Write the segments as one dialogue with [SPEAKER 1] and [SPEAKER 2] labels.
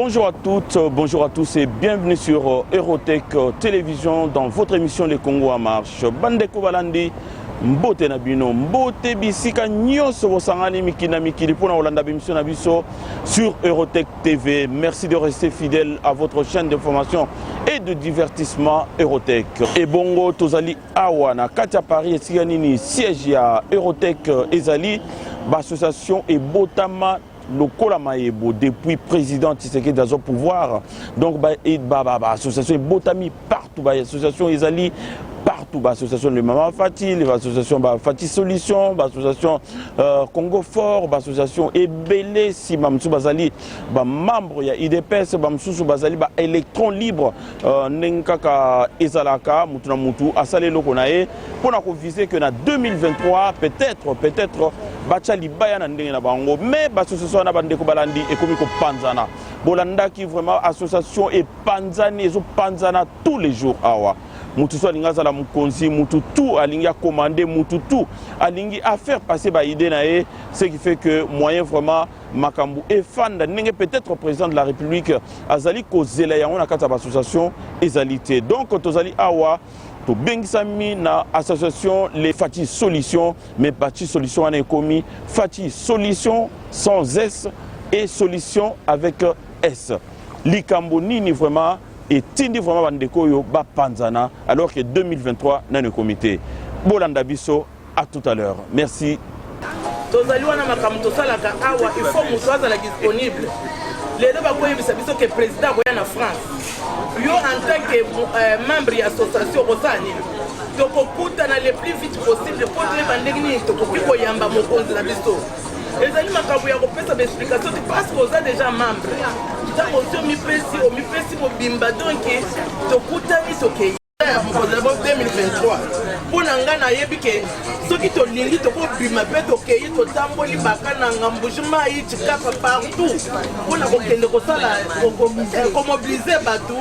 [SPEAKER 1] Bonjour à toutes, bonjour à tous et bienvenue sur euh, Eurotech euh, Télévision dans votre émission Les Congo en marche. Bandeko Balandi, mbote na bino, mbote bisika nyonso bosangani mikili na mikili mpona kolanda bémission na biso sur Eurotech TV. Merci de rester fidèle à votre chaîne d'information et de divertissement Eurotech. Et bongo tozali awa na kati ya Paris esika nini siège ya Eurotech euh, ezali ba association ebotama lokola mayebo depuis président Tshisekedi azwa pouvoir donc ba, ba, ba, ba association ebotami partout ba association ezali partout ba association de Mama Fati, les associations ba Fati Solution, ba association euh, Congo Fort, ba association ebele si ba mususu bazali ba membre ya IDPS, ba mususu bazali ba électron libre euh, ndenge kaka ezalaka mutu na mutu asali eloko na ye mpo na kovise que na 2023 peut-être peut-être batya libaya na ndenge na bango mais baassociation wana bandeko balandi ekomi kopanzana bolandaki vraiment association epanzani ezopanzana tous les jours awa mutu so alingi azala mokonzi mutu tout alingi akomande mutu tout alingi afaire passer baide na ye ce qui fait que moyen vraiment makambo efanda ndenge peut-être président de la république azali kozela yango na kati ya baassociation ezali te donc tozali awa tobengisami na association les Fatshi Solution mais Fatshi Solution wana ekomi Fatshi Solution sans S et solution avec S likambo nini vraiment etindi vraiment bandeko oyo bapanzana alors que 2023 nano ekomi te bolanda biso à tout à l'heure merci
[SPEAKER 2] tozali wana makambo tosalaka awa il faut moto azala disponible lelo bakoyebisa biso ke président akoya na france yo en tant que euh, membre ya association okosala nini tokokutana le plus vite possible mpo toyeba ndenge nini tokoki koyamba mokonzi na biso ezali makambo ya kopesa baexplication te parce que oza déjà membre ntango osi omipesi omipesi mobimba donk tokutani tokei mokonzi na bo 2023 mpo na ngai nayebi ke soki tolingi tokobima mpe tokei totamboli bakananga mbuji mai chikapa partout mpo na kokende kosala komobilize bato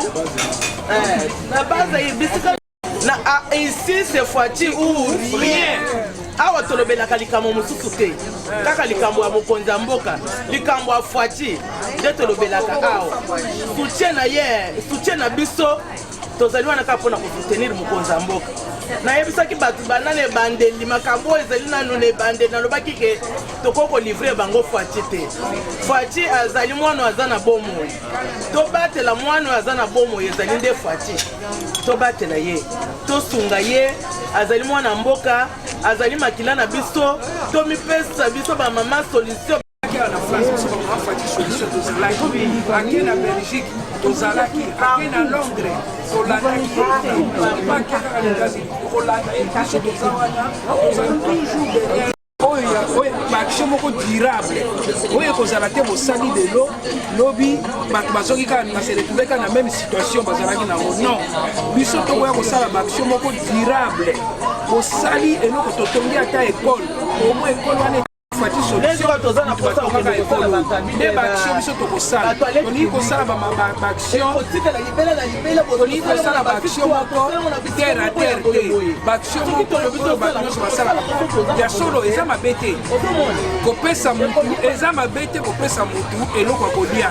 [SPEAKER 2] eh, na base bisika na ah, ici c'est Fatshi ou rien awa tolobelaka likambo mosusu te kaka likambo ya mokonzi ya mboka likambo ya Fatshi nde tolobelaka awa soutien na ye soutien na biso tozali wana kaka mpona kosoutenir mokonzi ya mboka nayebisaki bato banda na ebandeli makambo oyo ezali nanu na ebandeli nalobaki ke tokoki kolivre bango Fatshi te Fatshi azali mwana aza na bomoi tobatela mwana oyo aza na bomoi ezali nde Fatshi tobatela ye tosunga ye azali mwana mboka azali makila na biso tomipesa biso bamama solution
[SPEAKER 3] na France biso bamama Fatshi solution tozalaki ake na Belgique tozalaki ake na Londres tolandaki soki bake kaka na États-Unis tokolanda ye biso toza wana tozali toujours derrière oyo baaction moko durable oyo ekozala te bosali lelo lobi bato bazoki kaka base retrouve kaka na même situation bazalaki nango non biso tokoya kosala baaction moko durable bosali eloko totongi ata ekole omoi ekole wana Fatshi solution
[SPEAKER 2] toza na posa
[SPEAKER 3] kokende kosala nde baaction biso tokosala tolingi kosala baaction tolingi kosala baaction moko terre à terre te baaction moko oyo bato nyonso basalaka ya solo eza mabe te kopesa mutu eza mabe te kopesa mutu eloko ya kolia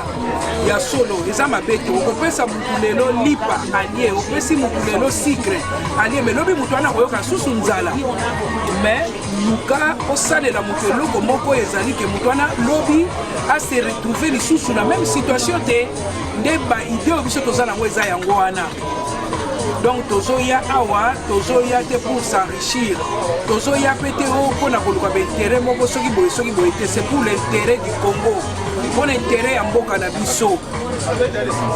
[SPEAKER 3] ya solo eza mabe te okopesa mutu lelo lipa alie opesi mutu lelo sikre alie me lobi mutu wana akoyoka susu nzala mais luka osalela moto eloko moko ezali ke moto wana lobi ase retrouve lisusu na meme situation te nde baide oyo biso toza nango eza yango wana donc tozoya awa tozoya te pour s'enrichir tozoya mpe te o mpo na koluka bainteret moko soki boye soki boye te c'est pour l'interet du congo mpo na interet ya mboka na biso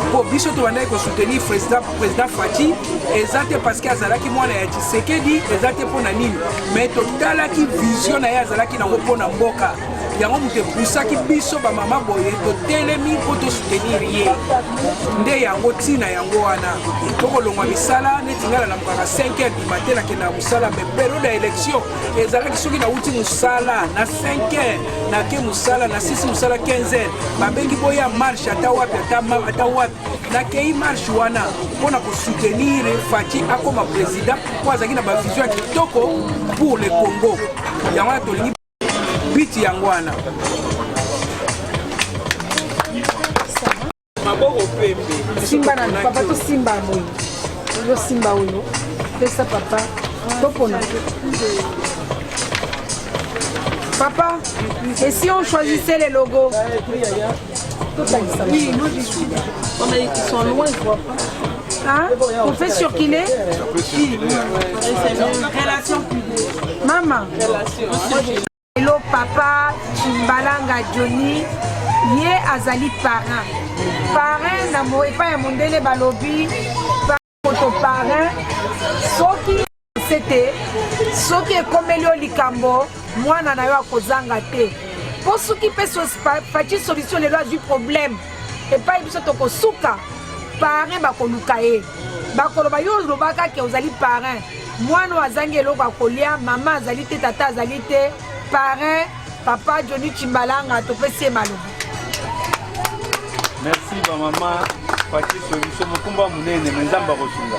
[SPEAKER 3] mpo biso tobandaki kosoutenir président, président Fatshi eza te parce que azalaki mwana ya Tshisekedi eza te mpo na nini mais totalaki vision na ye azalaki nango mpo na mboka yango moto epusaki biso bamama boye totelemi mpo tosoutenir ye nde yango ntina yango wana tokolongwa misala neti ngai nalamukaka 5 heures du matin nakendaka mosala mais periode ya élection ezalaki soki nauti mosala na 5 heures nake mosala na sisi mosala 15 heures babengi boya marche ata wapi ata wapi nakei marche wana mpo na kosoutenir Fatshi akoma président mpo azalaki na bavision ya kitoko pour le Congo yango wana tolingi biti yango wana. Maboko pembe.
[SPEAKER 4] Simba na papa tosimba boye. Ozosimba oyo. Pesa papa. Topona. Papa, et si on choisissait les logos?
[SPEAKER 5] Oui, moi je suis là. Ils sont loin, je vois pas.
[SPEAKER 4] Hein? On fait circuler?
[SPEAKER 5] Relation publique.
[SPEAKER 4] Maman. Hello papa Chimbalanga Johnny, ye azali parrain. Parrain na mo epai ya mondele balobi moto parrain soki sete soki ekomeli yo likambo mwana na yo akozanga te mpo soki mpe Fatshi solution lelo azwi problème epai biso tokosuka parrain bakoluka ye bakoloba yo olobaka ke ozali parrain mwana oyo azangi eloko ya kolia mama azali te tata azali te parrain papa Johnny Chimbalanga topesi ye maloba.
[SPEAKER 6] Merci ba mama Fatshi solution mokumba monene me Nzambe akosunga.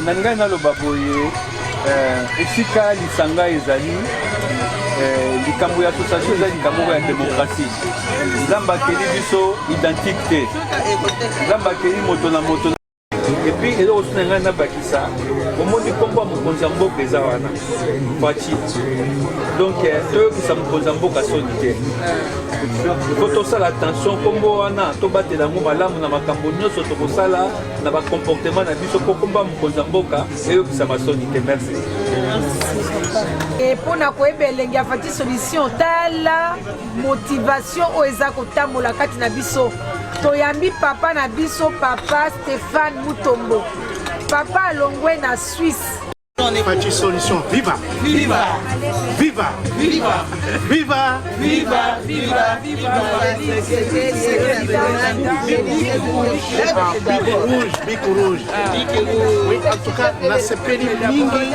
[SPEAKER 6] Na ngai naloba boye esika lisanga ezali likambo ya association eza likambo moko ya démocratie. Nzambe akeli biso identique te, Nzambe akeli moto na moto. Et puis eloko mosusu na ngai nabakisa, omoni nkombo ya mokonzi ya mboka eza wana Fatshi, donc toyokisa mokonzi ya mboka soni te, po tosala attention nkombo wana tobatela yango malamu na makambo nyonso tokosala na bacomportement na biso, po nkombo ya mokonzi ya mboka eyokisama soni te. Merci.
[SPEAKER 4] Mpo na koyeba elengi ya Fatshi solution, tala motivation oyo eza kotambola kati na biso. Toyambi papa na biso, papa Stéphane Mutombo. Papa alongwe na Suisse.
[SPEAKER 7] Fatshi solution, viva!
[SPEAKER 2] Viva!
[SPEAKER 7] Viva!
[SPEAKER 2] Viva!
[SPEAKER 7] Viva!
[SPEAKER 2] Viva! Viva! Viva!
[SPEAKER 7] Ah, bic rouge, bic rouge. Oui, en tout cas, nasepeli mingi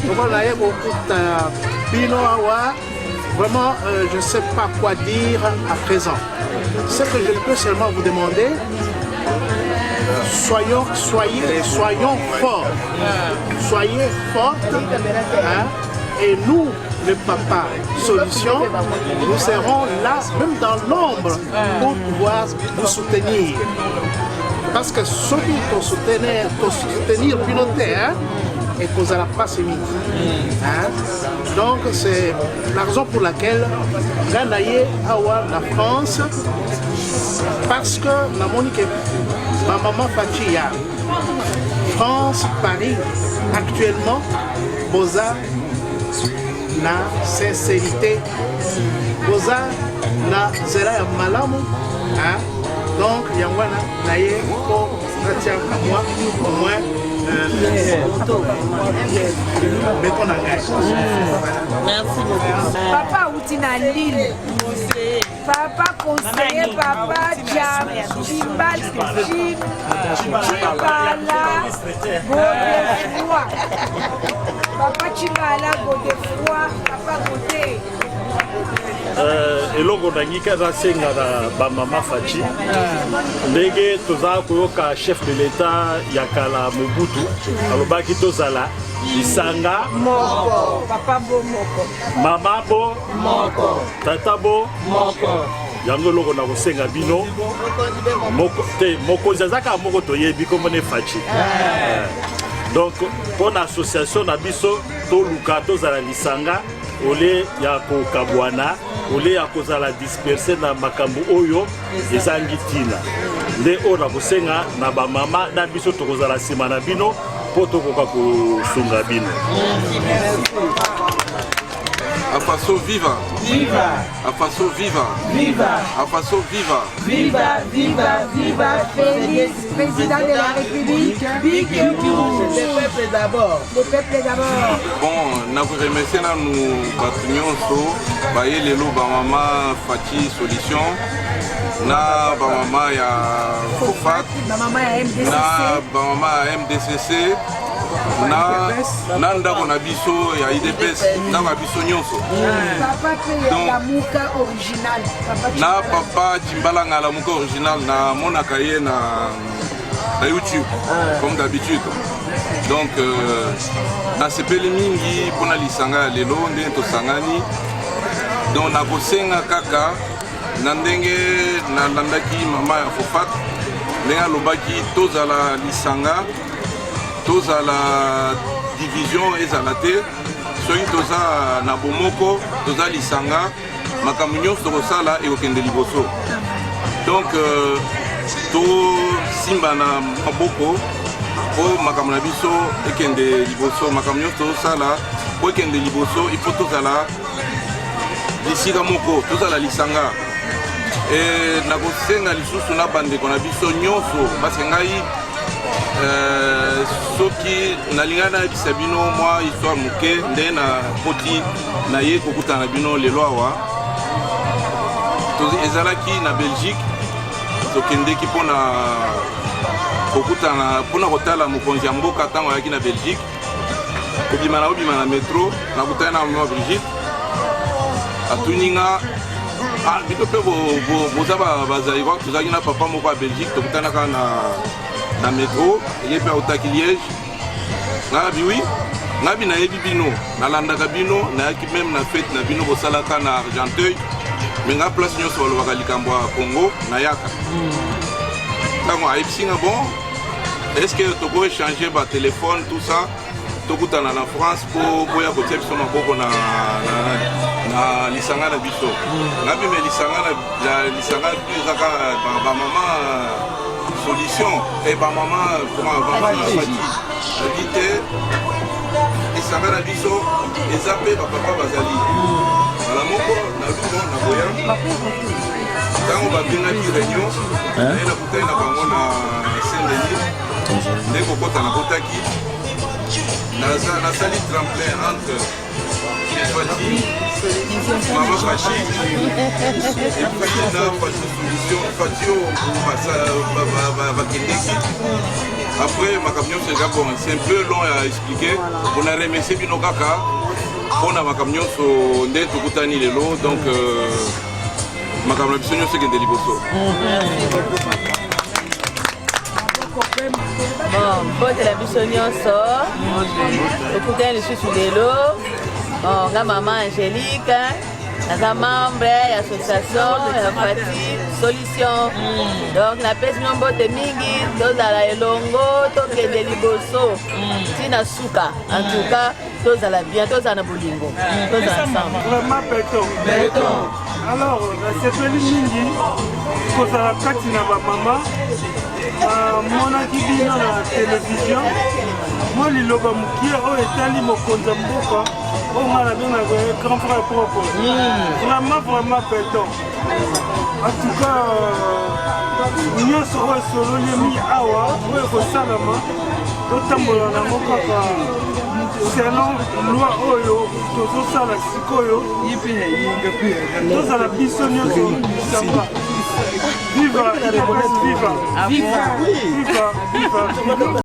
[SPEAKER 7] lokola naye kokuta bino awa. Vraiment, je ne sais pas quoi dire à présent. Ce que je peux seulement vous demander, soyons, soyez, soyons forts. Soyez fortes. Hein, et nous, le papa solution, nous serons là, même dans l'ombre, pour pouvoir vous soutenir. Parce que celui qui soutenir, soutenir piloté, hein, et qu'on la passe hein. Donc c'est la raison pour laquelle nga naye awa na France, parce que namoni ke ma maman Fatshi ya France, Paris, actuellement boza na sincérité, boza na nzela ya malamu, hein? Donc yango wana naye mpo natia kamwa au moins beto na ngai.
[SPEAKER 2] Merci beaucoup.
[SPEAKER 4] Papa auti na Lille. Papa conseiller, papa Chimbal, Chimbala Godefroy. Papa Chimbala Godefroy, papa Godé.
[SPEAKER 8] Eloko nangi nasenga na bamama Fatshi, ndenge toza koyoka chef de l'État ya kala Mobutu alobaki tozala lisanga
[SPEAKER 4] moko, papa bo moko,
[SPEAKER 8] mama bo
[SPEAKER 2] moko,
[SPEAKER 8] tata bo
[SPEAKER 2] moko.
[SPEAKER 8] Yango eloko na kosenga bino moko te, mokonzi aza kaka moko, toyebi komona Fatshi. Donc mpo na association na biso toluka tozala lisanga au lieu ya kokabwana, au lieu ya kozala dispersé na makambo oyo ezangi ntina. Nde oyo na kosenga na bamama na biso, tokozala nsima na bino mpo tokoka kosunga bino.
[SPEAKER 9] Afaso viva!
[SPEAKER 2] Viva!
[SPEAKER 9] Afaso viva!
[SPEAKER 2] Viva!
[SPEAKER 9] Afaso viva!
[SPEAKER 2] Viva! Viva! Viva!
[SPEAKER 4] Félix, président de la République, Bic rouge.
[SPEAKER 2] Le peuple d'abord.
[SPEAKER 4] Le peuple d'abord.
[SPEAKER 9] Bon, nakoremercie nanu bato nyonso baye lelo, bamama Fatshi solution na bamama ya Fofat,
[SPEAKER 4] bamama ya MDCC,
[SPEAKER 9] na bamama ya MDCC, na ndako na biso ya UDPS, ndako ya biso nyonso.
[SPEAKER 4] Papa mpe ya Lamuka original. Papa
[SPEAKER 9] na papa Chimbalanga Lamuka original, namonaka ye na YouTube comme d'habitude. Donc nasepeli mingi mpona lisanga ya lelo ndenge tosangani. Donc nakosenga kaka Na ndenge nalandaki mama ya Fofat, ndenge alobaki tozala lisanga, tozala division ezala te. Soki toza na bomoko, toza lisanga, makambo nyonso tokosala ekokende liboso. Donc euh, tosimba na maboko mpo makambo na biso ekende liboso. Makambo nyonso tozosala mpo ekende liboso, il faut tozala bisika moko, tozala lisanga. E, nakosenga lisusu na bandeko na biso nyonso, parce ngai euh, soki nalingai nayebisa bino mwa histoire moke nde nakoti naye kokutana na bino lelo awa. Ezalaki na Belgique, tokendeki mpona kokutana, mpona kotala mokonzi ya mboka ntango ayaki na Belgique. Kobima na obima na metro, nakutani na mama Brigitte, atuni nga: ah, bino mpe boza bazaïrois? Tozalaki na papa moko ya Belgique, tokutanaka na metro, ye mpe autaki Liège. Nga nabi oui, ngabi nayebi bino, nalandaka bino, nayaki même na fête na bino bosalaka na Argenteuil. Mais nga place nyonso balobaka likambo ya Congo, nayaka. Ntango ayebisi nga: bon, est ce que toko échanger batelefone, tout ça, tokutana na France mpo boya kotia biso maboko na lisanga na biso? Ngabi me lisanga na lisanga ezaka bamama solution e bamama, comment, bamama Fati. Abi te, lisanga na biso eza mpe bapapa bazali mbala moko na lumo na boya. Ntango babengaki réunion, naye nakutani na bango na Saint Denis. Nde kokota nakotaki, nasali tremplin entre Fati, mama Fashi, et puis na Fati solution, Fati oyo bakendeki. Après makambo nyonso eza bon, c'est un peu long à expliquer. Mpona remercier bino kaka mpona makambo nyonso nde tokutani lelo. Donc euh, makambo na biso nyonso ekende liboso.
[SPEAKER 5] Bon, mbote na biso nyonso, tokutani lisusu lelo. Bon, nga mama Angélique, naza membre ya association ya Fati Solution. Donc napesi bino mbote mingi, tozala elongo, tokende liboso ntina suka. En tout cas tozala bien, tozala na bolingo, tozala ensemble.
[SPEAKER 10] Vraiment beton beton. Alors nasepeli mingi kozala kati na bamama. Namonaki bino na televizio. Mwa liloba mokie oyo etali mokonzi ya mboka oyo ngai nabengaka ye grand frère propre. Vraiment vraiment beton. En tout cas nyonso oyo esololemi awa, oyo ekosalama, totambola nango kaka selon loi oyo tozosala sikoyo. Tozala biso nyonso lisanga. Viva viva viva viva viva!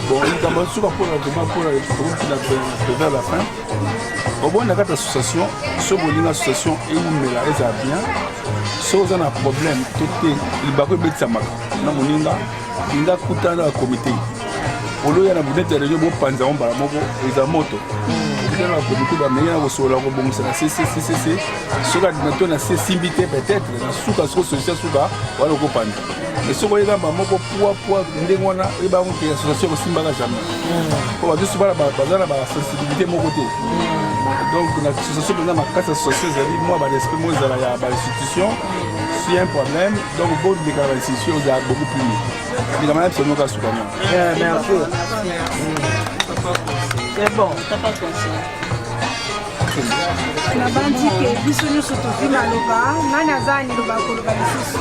[SPEAKER 6] Bon, likambo ya suka mpona vraiment mpona tokoki vers la fin, oboni na kati association, soki bolingi association ewumela, ezala bien, soki oza na problème to te libako ebetisamaka na moninga, linga kutana na bakomite. Oloya na bunete ya réunion, bopanza yango mbala moko, eza moto. Okutana na bakomite, bamenge na kosolola, kobongisa na cccccc. Soki adina to na se simbi te, peut-être na suka, soki solution suka wana, okopanza. Mais soki oyeka mbala moko pwa pwa ndenge wana, oyeba yango ke association ekosimbaka jamais, po bato nyonso baza na basensibilité moko te. Donc na association mpenza makasi, association ezali mwa barespect moko ezala ya bainstitution. Si un problème, donc boleka na bainstitution, ozala beaucoup plus mieux. Likambo na biso noka suka ngo.
[SPEAKER 2] Merci, c'est bon.
[SPEAKER 4] Nabandi ke biso nyonso tozwi maloba. Nani aza liloba koloba lisusu?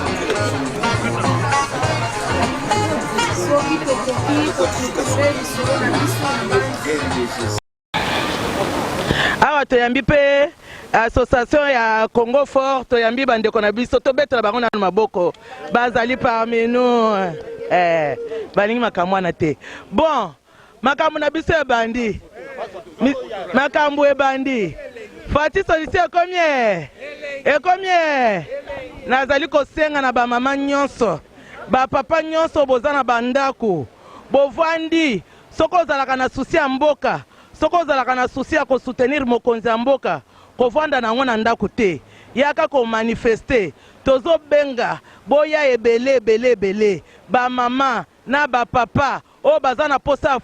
[SPEAKER 4] Soki tokoki koclôturer lisolo na biso, nabandi.
[SPEAKER 2] Awa toyambi mpe association ya Congo Fort, toyambi bandeko na biso, tobetela bango nanu maboko, bazali parmi nous. Eh, balingi makambo wana te. Bon, makambo na biso ebandi, makambo ebandi. Fati Solution ekomi e ekomi e Nazali kosenga na bamama nyonso, bapapa nyonso boza na bandako, bovandi, soki ozalaka na souci ya mboka, soki ozalaka na souci ya kosoutenir mokonzi ya mboka, kovanda na yango na ndako te. Yaka ko manifester. Tozo benga boya ebele ebele ebele ba maman na ba papa oyo baza na posa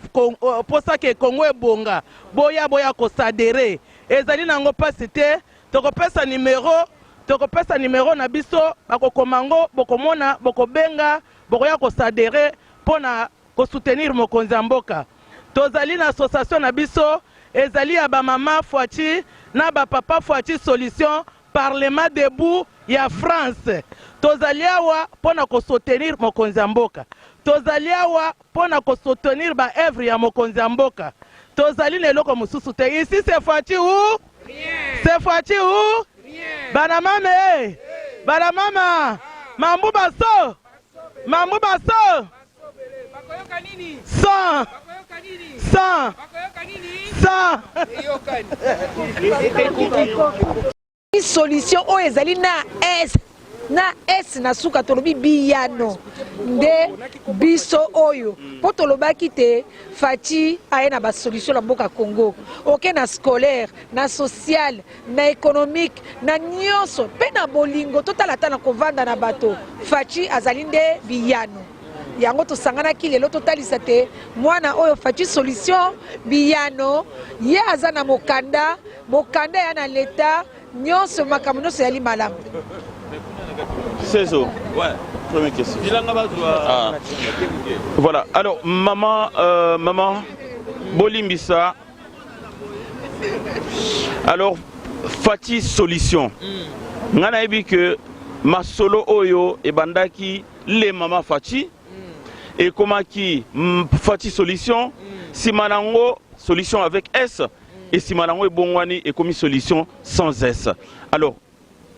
[SPEAKER 2] posa ke Congo ebonga boya boya ko s'adherer ezali na yango pasi te tokopesa numero tokopesa numero na biso bakokoma yango bokomona bokobenga bokoya ko s'adherer pona ko soutenir mokonzi ya mboka. Tozali na association na biso ezali ya ba mama Fatshi na ba papa Fatshi solution parlement debout ya France. Tozali awa pona ko soutenir mokonzi ya mboka. Tozali awa pona ko soutenir ba oeuvres ya mokonzi ya mboka. Tozali na eloko mosusu te. Ici c'est Fatshi ou rien. C'est Fatshi ou rien. Bana mame eh. Bana mama. Mambu baso. Mambu baso. 100 100 100
[SPEAKER 4] Solution oyo ezali na S na S na suka tolobi biyano nde biso oyo mpo tolobaki te Fatshi aye na ba solution na mboka Congo oke na scolaire na social na economique na nyonso mpe na bolingo totala ata na kovanda na bato Fatshi azali nde biyano Yango tosanganaki lelo totalisa te mwana oyo Fatshi solution biyano ye aza na mokanda mokanda ya na leta nyonso makambo nyonso eyali malamu.
[SPEAKER 1] Ceso. Ouais. Première question. Ah. Voilà. Alors, maman, euh, maman, Bolimbisa. Alors, Fatih solution. Mm. Nga nayebi que masolo oyo ebandaki le mama Fatshi ekomaki Fatshi solution sima nango solution avec S et sima nango ebongwani ekomi solution sans S. Alors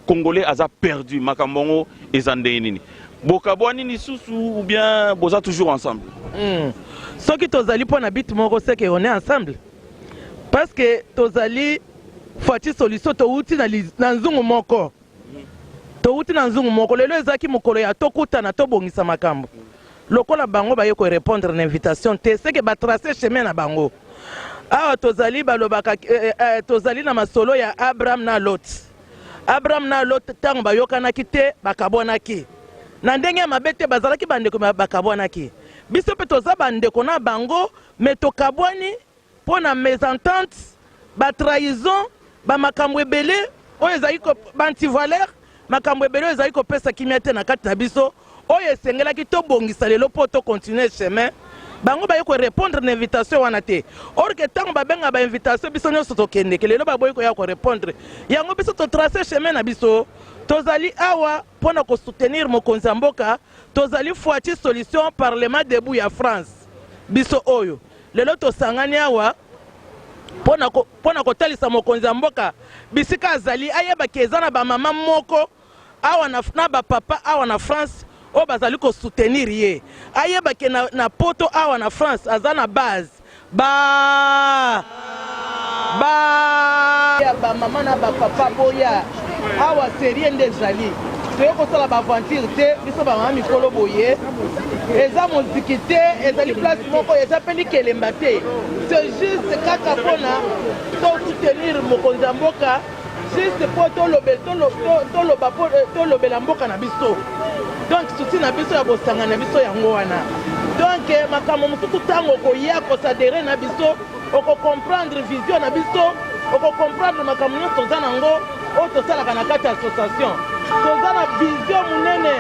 [SPEAKER 1] congolais aza perdu makambo yango eza ndenge nini? Bokabwani lisusu ou bien boza toujours ensemble?
[SPEAKER 2] Mm. Soki tozali mpo na but moko c'est que on est ensemble parce que tozali Fatshi solution towuti na, na nzungu moko. Towuti na nzungu moko. Lelo ezalaki mokolo ya tokutana tobongisa makambo. Lokola bango baye ko repondre na invitation te, c'est que ba tracer chemin na bango. Awa tozali balobaka eh, eh, tozali na masolo ya Abraham na Lot. Abraham na Lot ntango bayokanaki te bakabwanaki. Na ndenge ya mabe te, bazalaki bandeko bakabwanaki. Biso mpe toza bandeko na bango mais tokabwani mpo na mesentente, ba trahison, ba makambo ebele oyo ezali ko ba antivaleur, makambo ebele oyo ezali kopesa kimia te na kati na biso, oyo esengelaki tobongisa lelo mpo to continuer chemin. Bango baye ko repondre na invitation wana te, or que tango babenga ba invitation biso nionso tokendeke, lelo baboyi koya ko repondre yango, biso to tracer chemin na biso, tozali awa mpo na ko soutenir mokonzi ya mboka, tozali Fuati solution parlement debout ya France, biso oyo. Lelo tosangani awa mpo na kotalisa mokonzi ya mboka bisika azali, ayeba ke eza na ba mama moko awa na, na ba papa awa na France oyo bazali ko soutenir ye, ayeba ke na, na poto awa na France aza na base ba ba ya ba mama na ba papa boya awa serie nde ezali toye kosala ba aventure te biso ba mama mikolo boye eza moziki te ezali place moko eza mpe likelemba te c'est juste kaka mpona to soutenir mokonzi ya mboka juste mpo toloba tolobela mboka na biso donc susi na biso ya kosangana na biso yango wana donc eh, makambo mosusu ntango okoya kosadere na biso oko comprendre vision na biso oko comprendre makambo nyonso toza nango oyo tosalaka na kati ya association toza na vision monene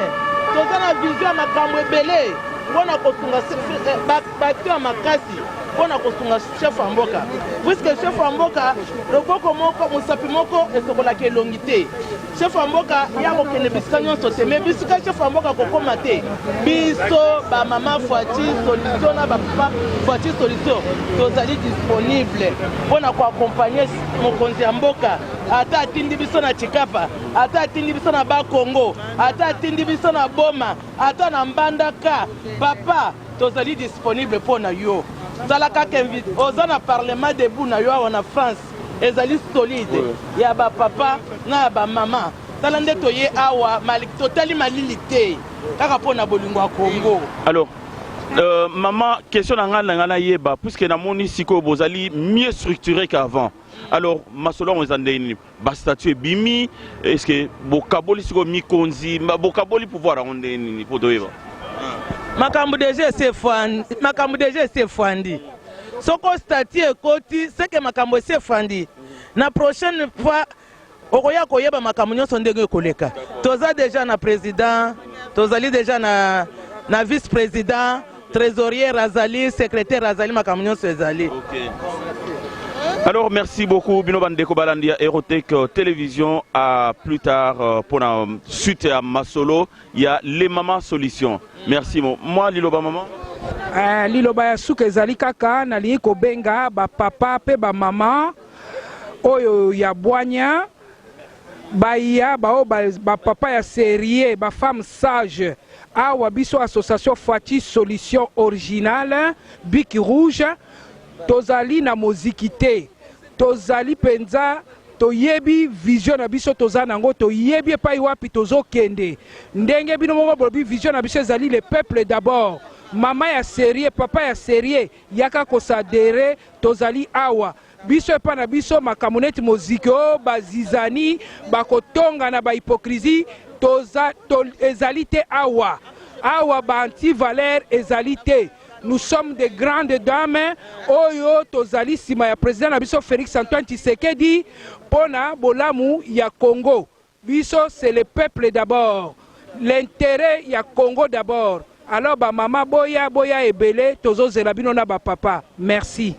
[SPEAKER 2] toza na vision ya makambo ebele mpo na kosunga eh, baaction ya makasi mpo na kosunga chef ya mboka puiske chef ya mboka loboko moko mosapi moko esokolaka elongi te Chef ya mboka ya kokende bisika nyonso te, mais bisika chef ya mboka kokoma te, biso ba mama Fatshi solution na ba papa Fatshi solution tozali disponible mpo na koaccompagne mokonzi ya mboka, ata atindi biso na Tshikapa, ata atindi biso na Bakongo, ata atindi biso na Boma, ata na Mbandaka, papa tozali disponible mpo na yo. Sala kaka oza na parlement debout na yo awa na France. Ezali solide ya ba papa na ya ba mama. Tala nde toye awa totali malili te kaka mpo na bolingo ya Congo.
[SPEAKER 1] Alors, Euh, maman, question na ngai na ngai nayeba puisque namoni sikoyo bozali mieux structuré qu'avant. Alors masolo yango eza ndenge nini? Ba statut ebimi, est-ce que bokaboli sikoyo mikonzi, bokaboli pouvoir yango ndenge nini mpo toyeba?
[SPEAKER 2] Makambo deja esi efandi, makambo deja esi efandi. Soko statut ekoti, seke makambo esi efandi. Na prochaine fois okoya koyeba makambo nyonso ndenge ekoleka. Toza deja na president, tozali deja na, na vice president, trésorier azali, secrétaire azali, makambo nyonso ezali.
[SPEAKER 1] Okay. Alors merci beaucoup bino bandeko balandi ya Erotec euh, Télévision à plus tard euh, pour la suite ya masolo ya les mamans solution. Merci moi liloba maman.
[SPEAKER 3] Eh, liloba ya suka ezali kaka nalingi kobenga bapapa mpe bamama oyo ya bwanya baya baoyo bapapa ya serie bafemme sage awa biso association Fatshi solution originale bic rouge tozali na moziki te tozali mpenza toyebi vision na biso toza nango toyebi epai wapi tozokende ndenge bino moko bolobi vision na biso ezali le peuple d'abord mama ya serie papa ya serie yaka kosadere tozali awa biso epai na biso makambo neti moziki o bazizani bakotonga na bahypocrisie toza to, ezali te awa awa ba anti-valeur ezali te nous sommes des grandes dames oyo tozali nsima ya président na biso Félix Antoine Tshisekedi mpona bolamu ya Congo biso c'est le peuple d'abord l'intérêt ya Congo d'abord alors bamama boya boya ebele tozozela bino na bapapa merci.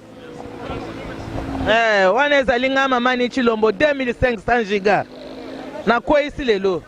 [SPEAKER 2] Eh, wana ezali nga mama ni Chilombo 2500 giga nakweyisi lelo.